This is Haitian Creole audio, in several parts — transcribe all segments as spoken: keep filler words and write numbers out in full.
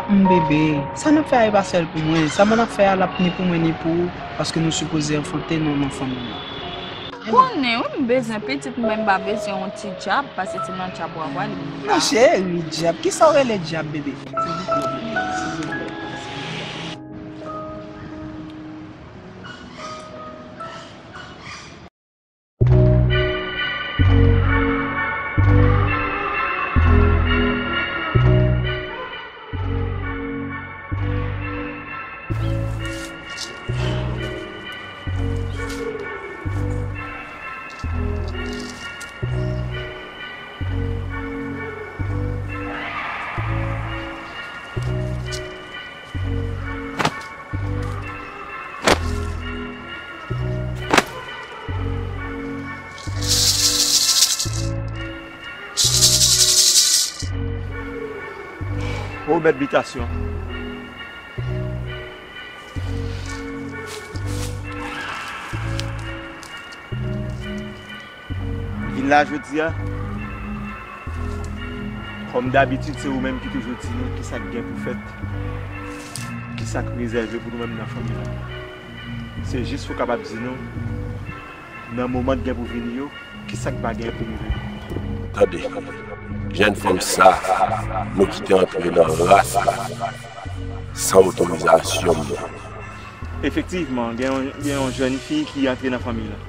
M bebe, sa n ap fè a e pa sèl pou mwen. Sa m ap fè a l ap ni pou mwen ni pou ou, paske nou sipoze anfante nan non fanmi nou. Konnen wi, m bezwen pitit, men m pa bezwen yon ti djab, paske se nan djab w a pral, li menm pa. Non, cheri, djab. Kisa w rele djab, bebe? Silvouplè, bebe, silvouplè. O mèt bitasyon. Vin la jodi a, kòm dabitid, se ou menm ki toujou di nou kisa k gen pou fèt, kisa k rezève pou nou menm nan fanmi nou. Se jis pou w kapab di nou, nan moman k gen pou vini yo, kisa k pa gen pou rive. Tande, jèn fanm sa, nou kite antre nan ras la san otorizasyon m nan. Efektivman, gen yon, gen yon jèn fi ki antre nan fanmi la.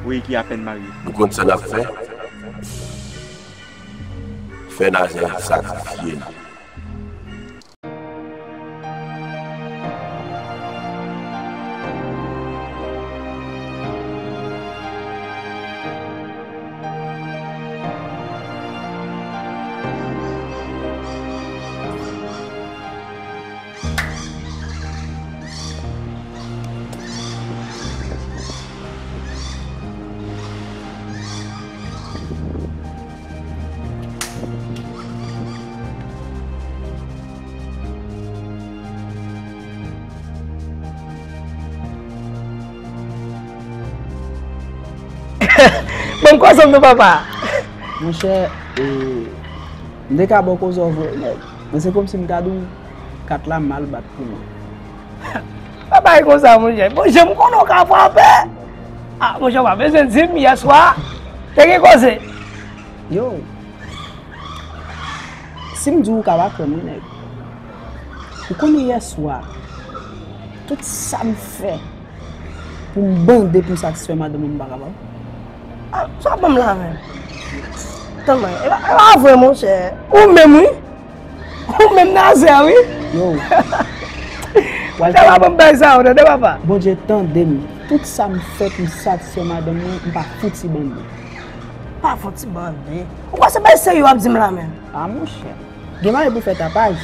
Wi, ki apèn marye. Nou konn sa n ap fè? Fè Nazè sakrifye l. Bon, koze m non, papa. Monchè, e, m te ka ba w koze w vre, nèg. Men se kòmsi m ka di w kat la mal bat pou mwen. Pa bay konsa, monchè. Bon, jan m konnen w ka frape. Ah, monchè, w pa bezwen di m yèswa. Te gen koze. Yo. Si m di w, ou ka pa kwè m, wi, nèg. Ou konnen yèswa, tout sa m fè pou m bande pou m satisfè madanm mwen, m pa kapab. Ah, sa ban m la menm. Tann mwen, e pa, e pa vre, monchè. Ou menm, wi. Ou menm Nazè, wi. Yo. Walter, pa ban m bay sa, ou tande, papa? Bondye tande m. Tout sa m fè pou m satisfè madanm mwen, m pa fouti bande. Pa fouti bande. Ou kwè se bagay serye w ap di m la menm? Ah, monchè. Gen bagay pou fè tapaj.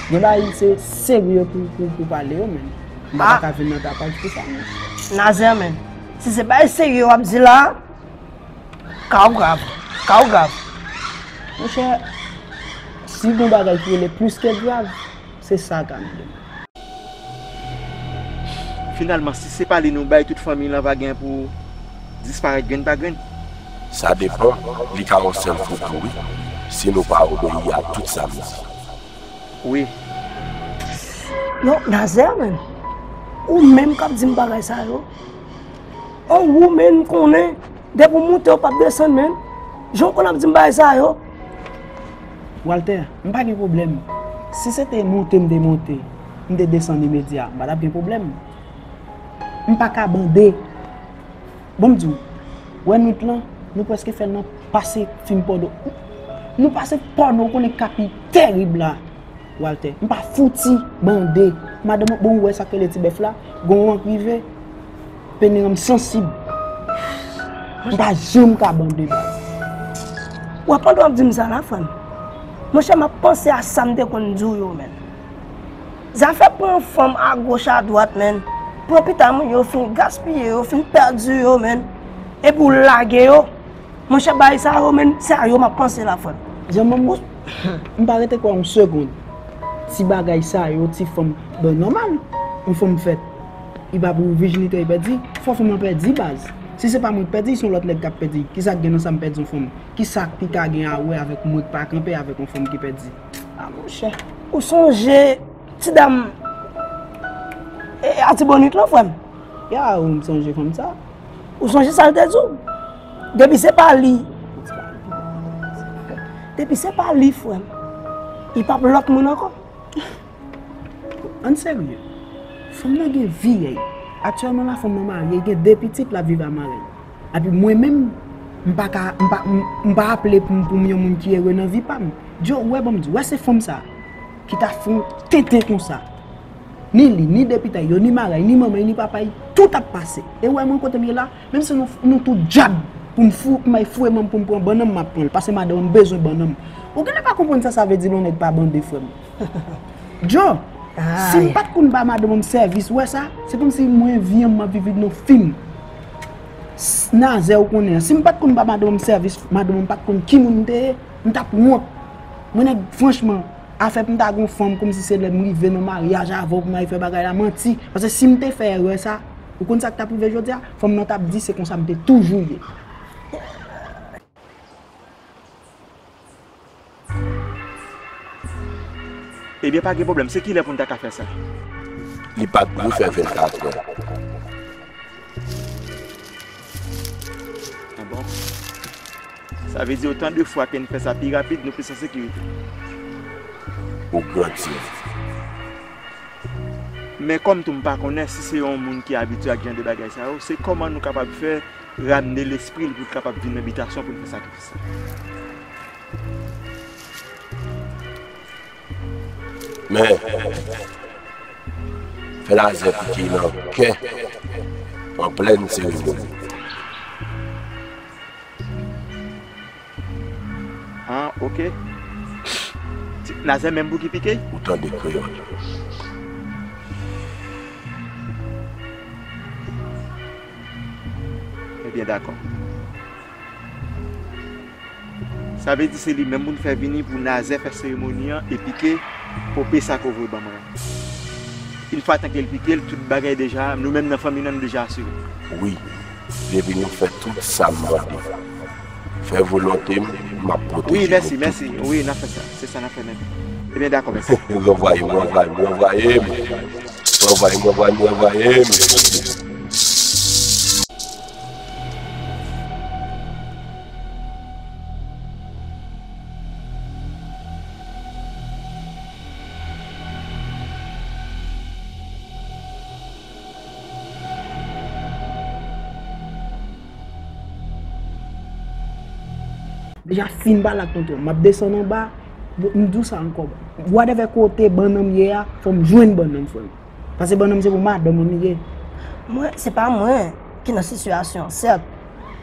Gen bagay se serye pou, pou, pou pale yo menm. M pa ta ka vin nan tapaj pou sa, monchè. Nazè, menm. Si se bagay serye w ap di la, ka w grav. Ka w grav. Monchè, si gon bagay ki rele plis ke grav, se sa ka mande m. Finalman, si se pa li nou bay, tout fanmi lan va gen pou disparèt grenn pa grenn. Sa depan, li ka yon sèl foutou, wi, si nou pa obeyi a tout sa m di. Wi. Yo, Nazè menm. Ou menm k ap di m bagay sa yo. O, ou menm konnen. Depi w moute, w p ap desann, menm. Jan w konn ap di m bagay sa yo. Walter, m pa gen pwoblèm. Si se te monte m te monte, m te desann imedya, m pa t ap gen pwoblèm. M pa ka bande. Bon, m di w, wè nwit lan, nou prèske fè l nan pase fim pòno. Nou pase pòno, ou konnen Kapi terib la. Walter, m pa fouti bande. Madanm, bon, ou wè sa k rele ti bèf la? Gon an k rive. Pene an m sansib. M pa janm ka bande, baz. W ap antre w ap di m sa la, frè m? Monchè, m ap panse a sa m te konn di w yo, menm. Zafè pran fanm agoch adwat, menm. Pran pita moun yo fin gaspiye yo, fin pèdi yo, menm. Epi w lage yo. Monchè, bagay sa yo menm, se a yo m ap panse la, frè m. Jan manman, m pa rete kwè yon segonn. Ti bagay sa yo, ti fanm, bon, nòmal. Yon fanm fèt, li pa pou vijinite l pèdi. Fò fanm lan pèdi, baz. Si se pa mwen k pèdi, se yon lòt nèg k ap pèdi. Kisa k gen nan sa m pèdi yon fanm? Kisa ki ka gen a wè avèk mwen k pa kanpe avèk yon fanm ki pèdi? A, monchè. Ou sonje ti dam, e, Atibonit lan, frè m? Ya, wi, m sonje fanm sa. Ou sonje sa l te di w? Depi se pa li, depi se pa li, frè m, li p ap lòt moun ankò. Ann serye. Fanm nan gen vi, ey. Aktyèlman la, fanm nan marye, li gen de pitit, l ap viv a marèy. Epi mwen menm, m pa ka, m pa, m, m pa aple pou m, pou m yon moun ki ere nan vi pa m. Djo, ou wè, ban m di, ou wè se fanm sa, ki ta fè yon tenten konsa. Ni li, ni de pitit yo, ni marèy, ni manman, ni papa, tout ap pase. E ou wè mwen kote m ye la, menm si nou, nou tout djab, pou m fou, pou m al foure men m pou m pran bannanm, m ap pran l, paske madanm m bezwen bannanm. Ou genlè pa konprann sa sa vle di lè yon nèg pa bande, frè m. Djo, si m pa t konn ba madanm m sèvis, ou wè sa, se kòmsi mwen vi an m ap viv li nan fim. S-, Nazè ou konnen an. Si m pa t konn ba madanm m sèvis, madanm m pa t konn ki moun m te ye, m t ap wont. Mwen nèg, franchman, afè pou m ta gon fanm kòmsi se lè m rive nan maryaj avè w pou m al fè bagay la, manti. Paske si m te fè erè sa, ou konn sa k t ap rive jodi a? Fanm nan t ap di se konsa m te toujou ye. Ebyen, pa gen pwoblèm. Se kilè pou n ta ka fè sa? Li pa dwe fè vennkatrè. Ah bon? Sa vle di otan de fwa ke n fè sa pi rapid, nou plis an sekirite. Ou grann Dye. Men kòm tou m pa konnen si se yon moun ki abitye ak jan de bagay sa yo, se kòman nou kapab fè ramne lespri l pou l kapab vin nan bitasyon pou n fè sakrifis sa. Men, fè Nazè pike nan kè, an plèn seremoni. Ah, ok. Ti, Nazè menm pou ki pike? Ou tande kreyòl. Ebyen, dakò. Sa vle di se li menm pou n fè vini pou Nazè fè seremoni an e pike pope sa ke w voye ban mwen an. Yon fwa tan ke l pike l, tout bagay deja, nou menm nan fanmi nan, nou deja asire. Wi, depi nou fè tout sa m mande. Fè volonte m, m ap pwoteje nou tout. Wi, mèsi, mèsi. Wi, n ap fè sa. Se sa n ap fè menm. Ebyen, dakò, mèsi. Ranvwaye m, ranvwaye m, ranvwaye m. Ranvwaye m, ranvwaye m, ranvwaye m. Deja fin pale ak tonton, m ap desann anba, m di w sa ankò. Whatever kote bannanm ye a, fò m jwenn bannanm, frè m. Paske bannanm se pou madanm mwen li ye. Mwen, se pa mwen ki nan sitiyasyon an, sèt.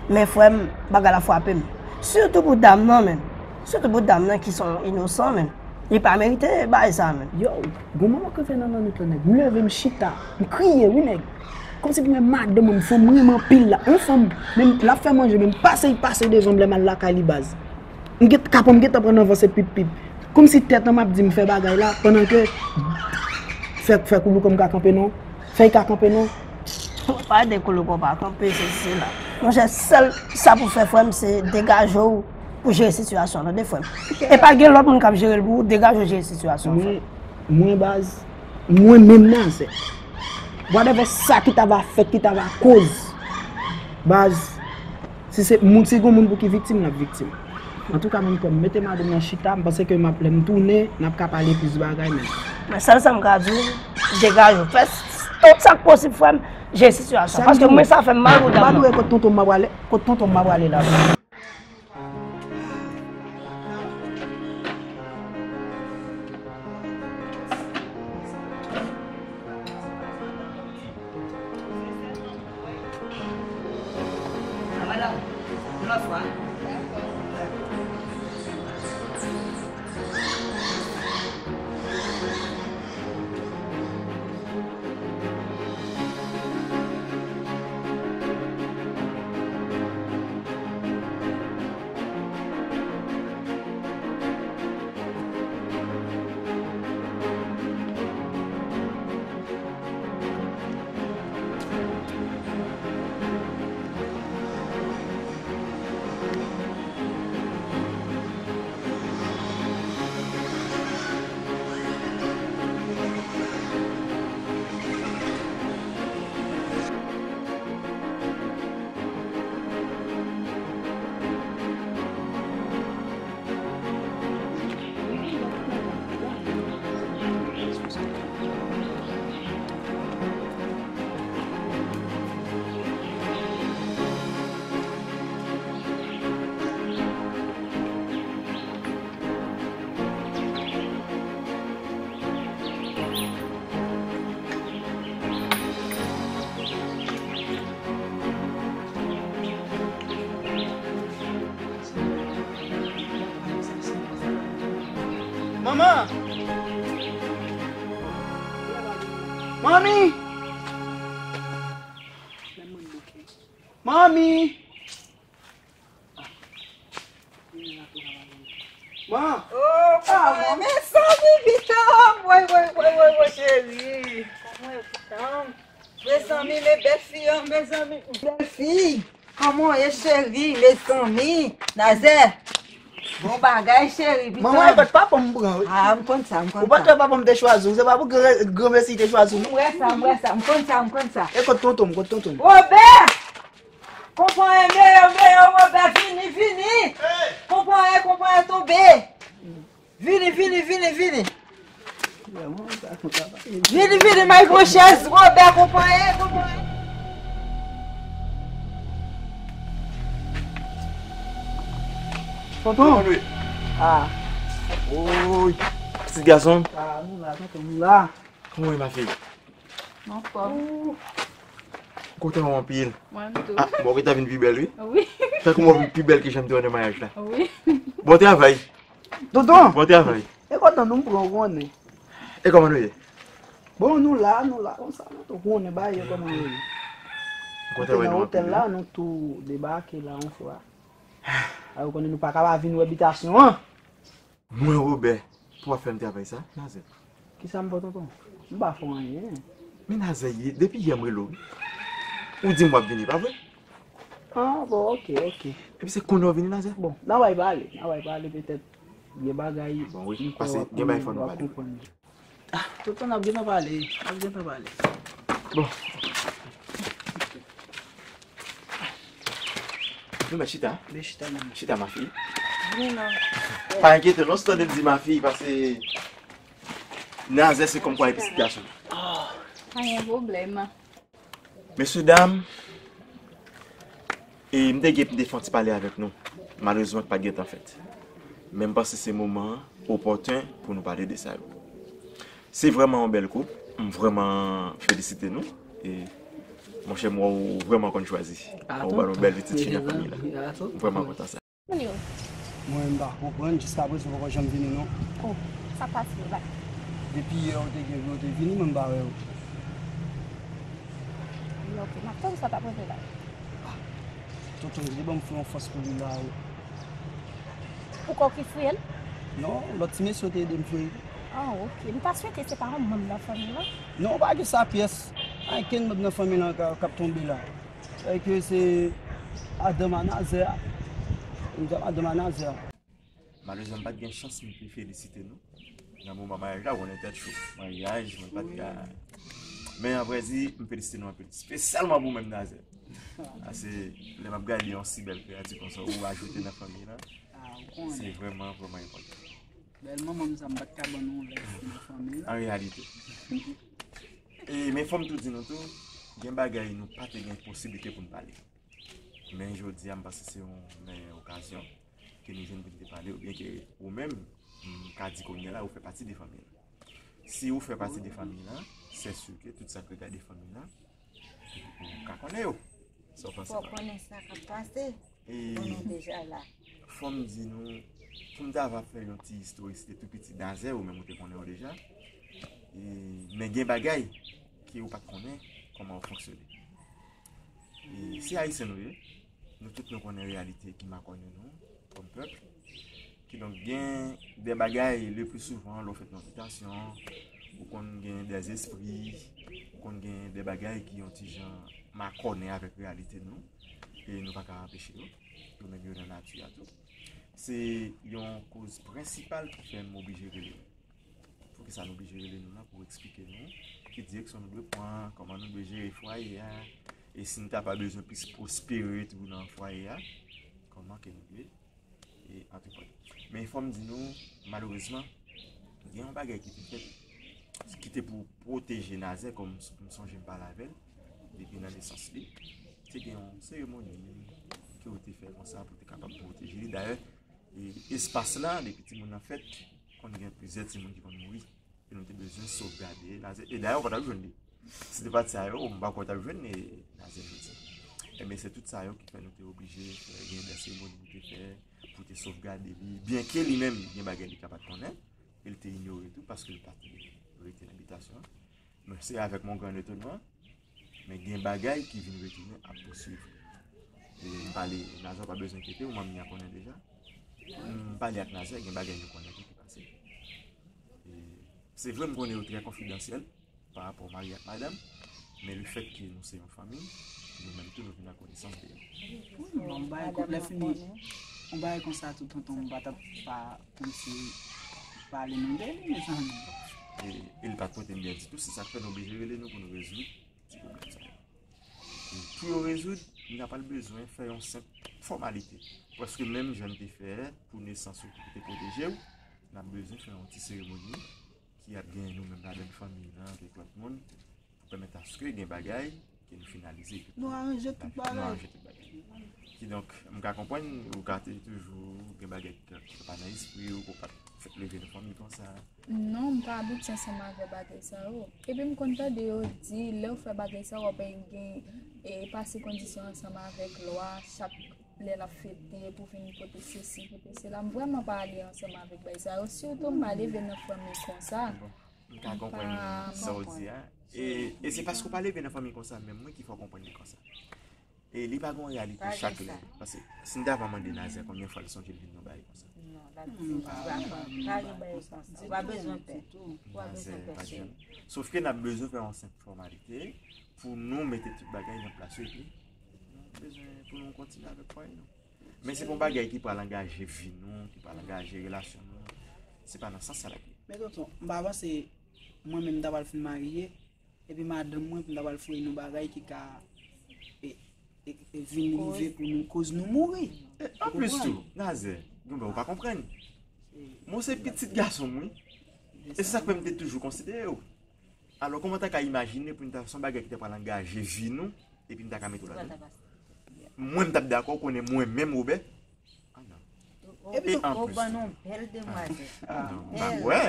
Men frè m, bagay la frape m. Sitou pou dam nan menm. Sitou pou dam nan ki se yon inosan menm. Li pa merite bagay sa menm. Yow, gon moman k rive nan lannwit lan, nèg. M leve, m chita, m kriye, wi, nèg. Kòmsi pou mwen madanm mwen, fanm mwen renmen anpil la. Yon fanm, menm l ap fè manje, menm pase, l pase devan m lè m al lakay li, baz. M gen, kapon m gentan pran nan van se pip pip. Kòmsi tèt an m ap di m fè bagay la, pandan ke fè, fè kouloukò m ka kanpe non. Fè l ka kanpe non. Pa de kouloukò pa kanpe, se, se la. Monchè, sèl sa pou fè, frè m, se degaje w pou jere sitiyasyon an, tande, frè m. E pa gen lòt moun k ap jere l pou ou, degaje w jere sitiyasyon an, frè m. Mwen, mwen, baz, mwen menm nan, se whatever sa ki ta va fèt, ki ta va koz, baz, Si se moun, si gon moun pou ki viktim, l ap viktim. Antouka, menm kò m, mete madanm nan chita, m panse ke m ap, lè m tounen, n ap ka pale plis bagay, men. Men sèl sa m ka di w, degaje w. Fè s-, tout sa k posib, frè m, jere sitiyasyon. Paske mwen, sa fè m mal pou dam nan. M pa dwe kot tonton m, m a prale, kot tonton m, m a prale la. Madanm, yon lòt fwa. Man! Manmi! Manmi! Man! Oh, ah, man, mezanmi, pitanm! Woy, woy, woy, woy, woy, cheri! Kòman e pitanm? Mezanmi, men bèl fi an, mezanmi. Bèl fi! Kòman w ye, cheri? Mezanmi! Nazè! Bon bagay, cheri, pitanm. Manman, e kot papa m pran, wi. Ah, m konn sa, m konn sa. Ou pa t wè papa m te chwazi w, se pa pou gran, gran mesi te chwazi w, non. M wè sa, m wè sa, m konn sa, m konn sa. E kot tonton m, kot tonton m? Wobè! Konpranyen, meyo, meyo, Wobè, vini, vini. Konpranyen, konpranyen, tonbe. Vini, vini, vini, vini. Vini, vini, may pran chèz, Wobè, konpranyen, konpranyen. Tonton. Kòman nou ye? Ah. Oy. Pitit gason. Ah, nou la, tonton, nou la. Kòman w ye, ma fille? Anfòm. Ou kontan w anpil. Mwen tou. Ah, bon, ou gentan vin pi bèl, wi. Wi. Fè kòman w vin pi bèl ke jan m te wè nan maryaj la. Wi. Bon travay. Tonton. Bon travay. E kontan nou pran, ou konnen. E kòman nou ye? Bon, nou la, nou la, konsa, nou tou konnen bagay yo kòman yo ye. Ou kontan wè nou anpil, wi. Nou te nan otèl la, nou tou debake la, yon fwa. A, ou konnen nou pa ka pa vin wè bitasyon an. Mwen, Wobè, pou w ap fè m travay sa, Nazè? Kisa m fè, tonton? M pa fè w anyen. Men Nazè ye, depi yè m rele w, wi. Ou di m w ap vini, pa vre? Ah, bon, ok, ok. Epi se kounye a w vini, Nazè? Bon, n a bay pale, n a bay pale, petèt gen bagay. Bon, wi, paske gen bagay fò nou pale. Ah, tonton, n ap gentan pale, n ap gentan pale. Bon. Nou mèt chita. Vin chita, manman. Chita, ma fille. Vini non. Pa enkyete w non, si w tande m di ma fille, paske Nazè se kòmkwa e pitit gason. Ah. Pa gen pwoblèm. Mesye dam, e m te gen pou m te fè yon ti pale avèk nou. Malerezman, pa t gentan fèt. Men m panse se moman an opòten pou nou pale de sa yo. Se vrèman yon bèl koup. M vrèman felisite nou. E, monchè, m wè w vrèman konn chwazi. Ou ba nou bèl pitit fi nan fanmi la. M vrèman kontan sa. Moun yo. Mwen, m pa konprann, jiskaprezan ou poko janm vini non. Oh, sa pase la? Depi yè ou te gen vle ou te vini, mwen m pa wè ou. Ok, m ap tann sa w t ap regle la. Ah, tonton, li ban m fouye yon fòs pou li la, wi. Ou kwè w ki fouye l? Non, lòt ti mesye yo te ede m fouye. Ah, ok. M ta swete se pa yon manm nan fanmi lan. Non, pa gen sa pyès. Pa gen kenn manm nan fanmi lan k ap, k ap tonbe la. Èske se madanm a Nazè a? M di a madanm a Nazè a. Malerezman, m pa t gen chans m te felisite nou. Nan moman maryaj la, ou konnen tèt cho. Maryaj, mwen pa t ka. Men, avrèdi, m felisite nou anpil. Espesyalman pou menm Nazè. Paske, lè m ap gade yon si bèl kreyati konsa, ou ajoute nan fanmi la, se vrèman, vrèman enpòtan. Bèl manman m sa, m pa t ka ban nou yon lès nan fanmi la. An reyalite. E, men fò m tou di nou tou, gen bagay nou pa te gen posiblite pou n pale. Men jodi a, m panse se yon meyè okazyon ke nou jwenn pou n te pale, oubyen ke ou menm, m ka di kounye a la, ou fè pati de fanmi la. Si ou fè pati de fanmi la, se si ke tout sa k regade fanmi la, ou ka konnen yo. Sa w panse, pa? Fò w konnen sa k ap pase. E konnen deja la. Fò m di nou, pou m ta va fè yon ti istorik, si te tou piti Nazè, ou menm ou te konnen yo deja. E, men gen bagay ke ou pa t konnen kòman yo fonksyone. E se Ayisyen nou ye. Nou tout nou konnen reyalite ki makònen nou kòm pèp. Kidonk, gen de bagay, le pli souvan, lè w fèt nan bitasyon, ou konn gen dèzespri, ou konn gen de bagay ki yon ti jan makònen avèk reyalite nou, e nou pa ka anpeche yo, yo menm yo nan nati a tou. Se yon koz prensipal ki fè m oblije rele w. Poukisa nou oblije rele nou la pou eksplike nou ki direksyon nou dwe pran, kòman nou dwe jere fwaye a, e si n ta pa bezwen plis pwospere tou nan fwaye a, kòman ke nou dwe, e, antreprann. Men fò m di nou, malerezman, gen yon bagay ki te fèt, ki te pou pwoteje Nazè, kòm m sonje m pale avè l, depi nan nesans li. Te gen yon seremoni ke yo te fè konsa pou te kapab pwoteje li. Dayè, e, espas la, depi timoun nan fèt, konn gen plizyè timoun ki konn mouri. E nou te bezwen sovgade Nazè. E dayè, ou pa t ap jwenn li. Si te pa t sa yo, m pa kwè w t ap jwenn, e, Nazè jodi. Enben, se tout sa yo ki fè nou te oblije fè, gen de seremoni nou te fè pou te sovgade li. Byenke li menm, gen bagay li ka pa t konnen, e l te inyore tou paske l pa t rete nan bitasyon an. Men se avèk mon gran etonman, men gen bagay ki vin retounen ap pouswiv li. E m pale, Nazè pa bezwen enkyete w, manmi an konnen deja. M pale ak Nazè, gen bagay nou konnen tou ki pase. E se vre m konnen yo trè konfidansyèl pa rapò mari ak madanm, men lefètke nou se yon fanmi, nou menm tou nou vin nan konesans de yo. Wi, bon, m bay kont lè fini. Yon bagay konsa tou tonton m pa t ap pa kòmsi pale nou de li mezanmi. E, e li pa t pote m byen ditou, se sa k fè nou oblije rele nou pou nou rezoud ti pwoblèm sa yo. E pou yo rezoud, nou ta pral bezwen fè yon senp fòmalite. Paske menm jan n te fè pou nesans ou ki te pwoteje w, n ap bezwen fè yon ti seremoni ki ap gen nou menm ladan fanmi nan avèk lòt moun pou pèmèt aske gen bagay ke nou finalize. Nou aranje tout bagay. Kidonk, m ka konprann ou ka te toujou gen bagay ki pa nan espri w, ke w pa t fèk leve nan fanmi konsa. Non, m pa abitye ansanm avè bagay sa yo. Epi m konn tande yo di lè w fè bagay sa yo w ap gen e pase kondisyon ansanm avèk lwa chak lè l ap fete pou vin pote sesi pote sela. M vrèman pa ale ansanm avèk bagay sa yo. Sitou m pa leve nan fanmi konsa. M ka konprann sa w di a. E, e se paske w pa leve nan fanmi konsa menm wi ki fè w konprann li konsa. E li pa gen yon reyalite chak lè. Paske si n ta va mande Nazè konbyen fwa l sonje l vin nan bagay konsa. Sofke n ap bezwen fè yon senp fòmalite pou nou mete tout bagay nan plas yo epi nou bezwen pou nou kontinye avèk fwaye nou. Men se pa yon bagay ki pral angaje vi nou, ki pral angaje relasyon nou. Se pa nan sans sa l ap ye. Men tonton, m pa panse mwen menm m ta pral fin marye, epi madanm mwen pou n ta pral foure nou bagay ki ka e, e, e vin rive pou nou koz nou mouri. E anplis tou, Nazè, gen bagay ou pa konprann. Mwen se pitit gason m wi. E se sa k fè m te toujou konsidere w. Alò kòman w ta ka imajine pou n ta fè yon bagay ki ta pral angaje vi nou epi n ta ka mete w ladan l? Mwen m t ap dakò konnen mwen menm Wobè. Ah non. Epi ou ban nou bèl demwazèl. Ah non, m pa kwè.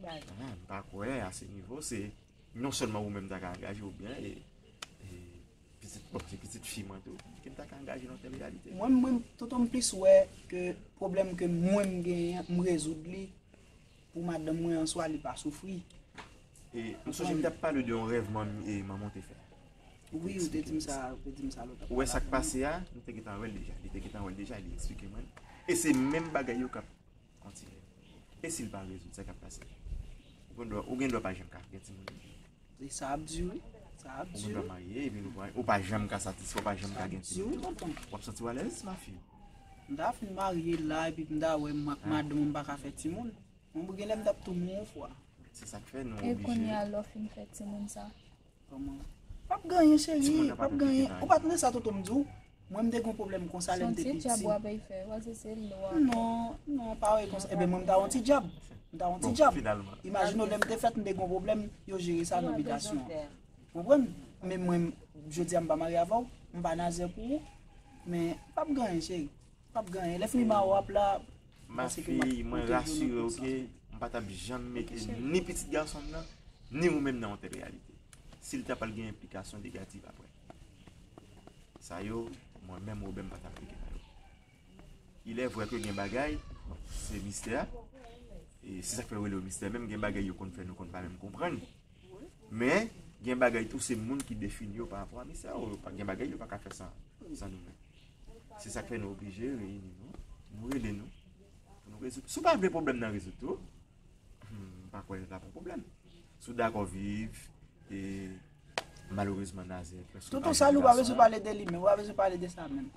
Ah, m pa kwè a se nivo se non sèlman ou menm ta ka angaje oubyen e, e pitit, bon, se pitit fi mwen tou, ke m ta ka angaje nan tèl reyalite. Mwen, mwen, tonton m plis wè ke pwoblèm ke mwen m genyen, m rezoud li pou madanm mwen an swa li pa soufri. E m sonje m t ap pale de yon rèv manmi e manman w te fè. Wi, ou te di m sa, ou te di m sa lòt. Ou wè sa k pase a, nou te gentan wè l deja. Li te gentan wè l deja, li eksplike mwen. E se menm bagay yo k ap kontinye. E si l pa rezoud, sa k ap pase? Ou gen dwa, ou gen dwa pa janm ka gen timoun. E sa ap di wi. Sa ap di wi. Ou gen dwa marye, epi ou pa, ou pa janm ka satisfè, ou pa janm ka gen timoun. W ap santi w alèz, ma fille? M ta fin marye la, epi m ta wè m ak madanm m pa ka fè timoun. Mwen gen lè m t ap tou mouri yon fwa. Se sa k fè nou oblije. E kounye a lè w fin fè timoun sa? Kòman? P ap gen anyen cheri, p ap gen anyen. Ou pa tande sa tonton m di w? Mwen m te gen yon pwoblèm konsa lè m te piti. Se yon ti djab w ap fè, w ap se se lwa. Non, non, pa wè konsa. Ebyen mwen m ta yon ti djab. M ta yon ti djab. Imajine w lè m te fèt m te gen yon pwoblèm, yo jere sa nan bitasyon an. Konprann? Men mwen, jodi a m pa marye avè w, m pa Nazè pou ou. Men p ap gen anyen cheri. P ap gen anyen. Lè fini m a w ap la. Ma fille, mwen rasire w ke m pa t ap janm mete ni pitit gason m nan, ni ou menm nan yon tèl reyalite. Si l ta pral gen enplikasyon negatif apre. Sa yo, mwen menm Wobè m pa t ap rete nan yo. Il est vrai ke gen bagay, se mistè. E se sa k fè yo rele yo mistè menm, gen bagay yo konn fè nou konn pa menm konprann. Men, gen bagay tou se moun ki defini yo pa rapò a mistè yo. Gen bagay yo pa ka fè san, san nou menm. Se sa k fè nou oblije reyini nou, nou rele nou, pou nou rezoud. Si w pa vle pwoblèm nan rezoud tou, hmm, m pa kwè l ap yon pwoblèm. Si w dakò viv, e malerezman Nazè prèske pa janm gason. Tonton Salou pa bezwen pale de li menm, ou pa bezwen pale de sa menm.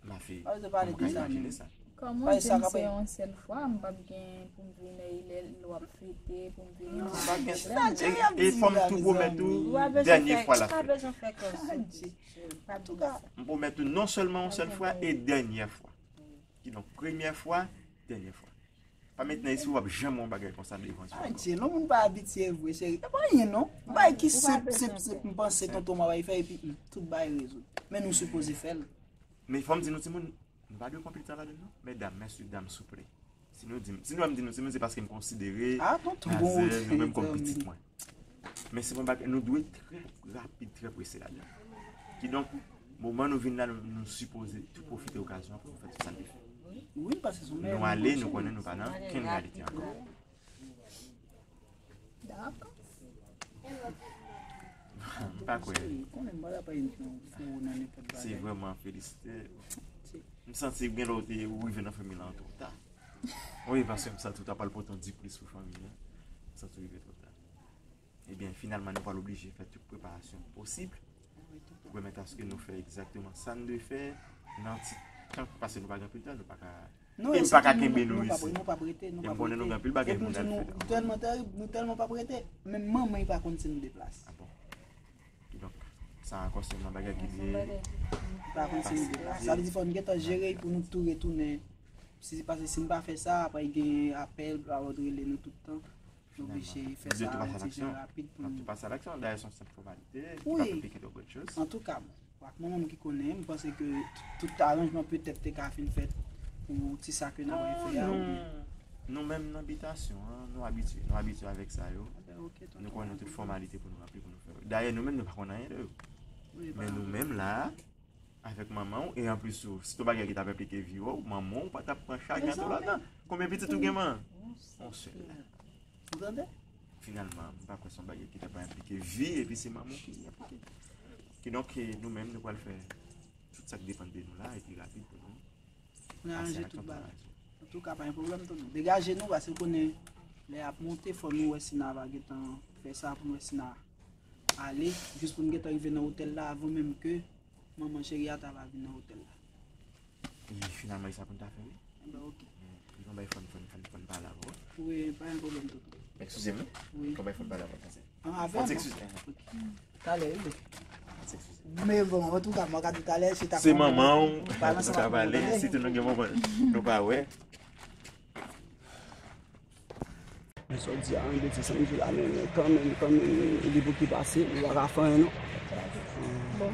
Ma fille, kòman w ka imajine sa? Kòman w di m se yon sèl fwa, m p ap gen pou m vini lè w ap fete, pou m vini nan yon pwoblèm? E fò m tou pwomèt ou dènye fwa l ap fèt. M pwomèt ou non sèlman yon sèl fwa e dènyè fwa. Kidonk, premyè fwa, dènyè fwa. Pa met nan lespri w ap janm wè yon bagay konsa devan zye w ankò. Adje, lè moun pa abitye vre, cheri. E pa anyen non. Yon bagay ki senp, senp, senp, m panse tonton m ap fè epi hmm, tout bagay rezoud. Men nou sipoze fè l. Men fò m di nou timoun, nou pa dwe konpli tan ladan l non. Medam, mesye, dam, souple. Si nou di m, si nou wè m di nou timoun, se paske m konsidere Nazè nou menm kòm pitit mwen. Men se pa yon bagay, nou dwe trè rapid, trè prese ladan l. Kidonk, moman nou vin la, nou, nou sipoze tou pwofite okazyon an pou nou fè tout sa n te fè. Nou ale, nou konnen nou pa nan kenn reyalite ankò. M pa kwè. Konnen m pa ta pa yon fou nan nenpòt bagay. Se vrèman felisite. M santi gen lè w te, ou rive nan fanmi la twò ta. Wi, paske m santi w ta pral pote yon diplis pou fanmi an. M santi w rive twò ta. Ebyen, finalman, nou pral oblije fè tout preparasyon posib pou pèmèt aske nou fè egzakteman sa n dwe fè nan ti tan, paske nou pa gen anpil tan, nou pa ka, e m pa ka kenbe nou isi. E m konnen nou gen anpil bagay pou n al fè. Nou tèlman terib, nou tèlman p ap rete, menm manman li pa konn si nou deplase. Ah bon. Kidonk, sa ankò se yon bagay ki dwe. Li pa konn si nou deplase. Sa vle di fò n gentan jere pou nou tou retounen. Si, paske si n pa fè sa, apre gen apèl, pa wè rele nou tout tan. Nou oblije fè sa yon ti jan rapid pou nou. N ap tou pase a laksyon. Dayè, se yon senp fòmalite, ki pa konplike twòp lòt choz. Antouka, bon, ak mwen menm ki konnen, m panse ke tout aranjman petèt te ka fin fèt pou ti sa ke n ap fè a, oubyen. Nou menm nan bitasyon an, nou abitye, nou abitye avèk sa yo. Nou konnen tout fòmalite pou nou ranpli, pou nou fè yo. Dayè, nou menm, nou pa konn anyen de yo. Men nou menm la, avèk manman w, e anplis ou, si t yon bagay ki t ap enplike vi w, manman w pa t ap pran chaj nan tou ladan. Konbyen pitit ou gen, man? Yon sèl. Ou tande? Finalman, m pa kwè se yon bagay ki t ap enplike vi, epi se manman w ki enplike. Kidonk, e, nou menm, nou pral fè tout sa k depann de nou la, epi rapid pou nou. Pou n aranje tout bagay. Antouka, pa gen pwoblèm, tonton. Degaje nou, paske w konnen, lè y ap monte, fò nou wè si n a va gentan fè sa, pou n wè si n a ale, jis pou n gentan rive nan otèl la, avan menm ke manman cheri a ta va vin nan otèl la. E finalman, e sa pou n ta fè, wi. Enben, oke. Wi, yon bagay fò n, fò n, fò n, fò n pale avè w. Wi, pa gen pwoblèm, tonton. Eskize m, wi. Yon bagay fò n pale avè w, paske. An, avè m? Fò n eskize. Talè, wi. Fò n eskize. Men bon, antouka, mwen ka di talè, se ta. Se manman w, nou ta pale, si tou nou gen moman, nou pa wè. Men sa w di a, men betiz sa m di la, men, men kanmenm, kanmenm, li pou ki pase, li pa ka fè anyen, non. Bon.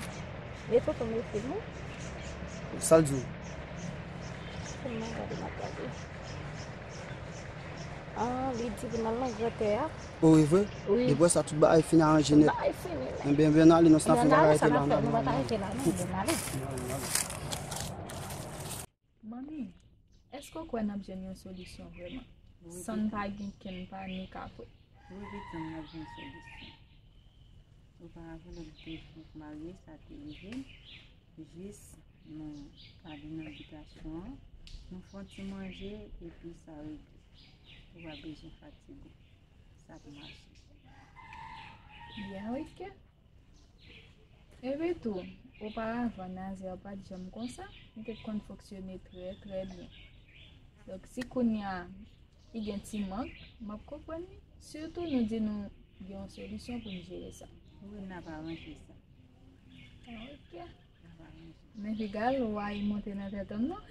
E tonton Mefil, non? Sa l di w? Kòman gade m ap gade? Ah, li di pou n al nan Grantè a. O, e vre? Wi. Depi sa, tout bagay fin aranje nèt. Tout bagay fini, wi. Enben, enben, n ale, non, si n ap fè bagay te la, n ale, n ale. Manmi, èske w kwè n ap jwenn yon solisyon vrèman? San n pa gen kenn pa nou ka kwè? Wi, Victor, n ap jwenn solisyon. Oparavan, lè m te fenk marye, sa te rive m. Jis nou ale nan bitasyon an, nou fè yon ti manje, epi sa regle. Ou pa bezwen fatige w. Sa ap mache. Byen, oke. Epi tou, oparavan, Nazer pa t janm konsa, li te konn fonksyone trè, trè byen. Donk, si kounye a, li gen ti mank, m ap konprann li. Sitou nou di nou gen yon solisyon pou n jere sa. Wi, n ap aranje sa. Ah, oke. N ap aranje. Men piga lwa e monte nan tèt an m, non?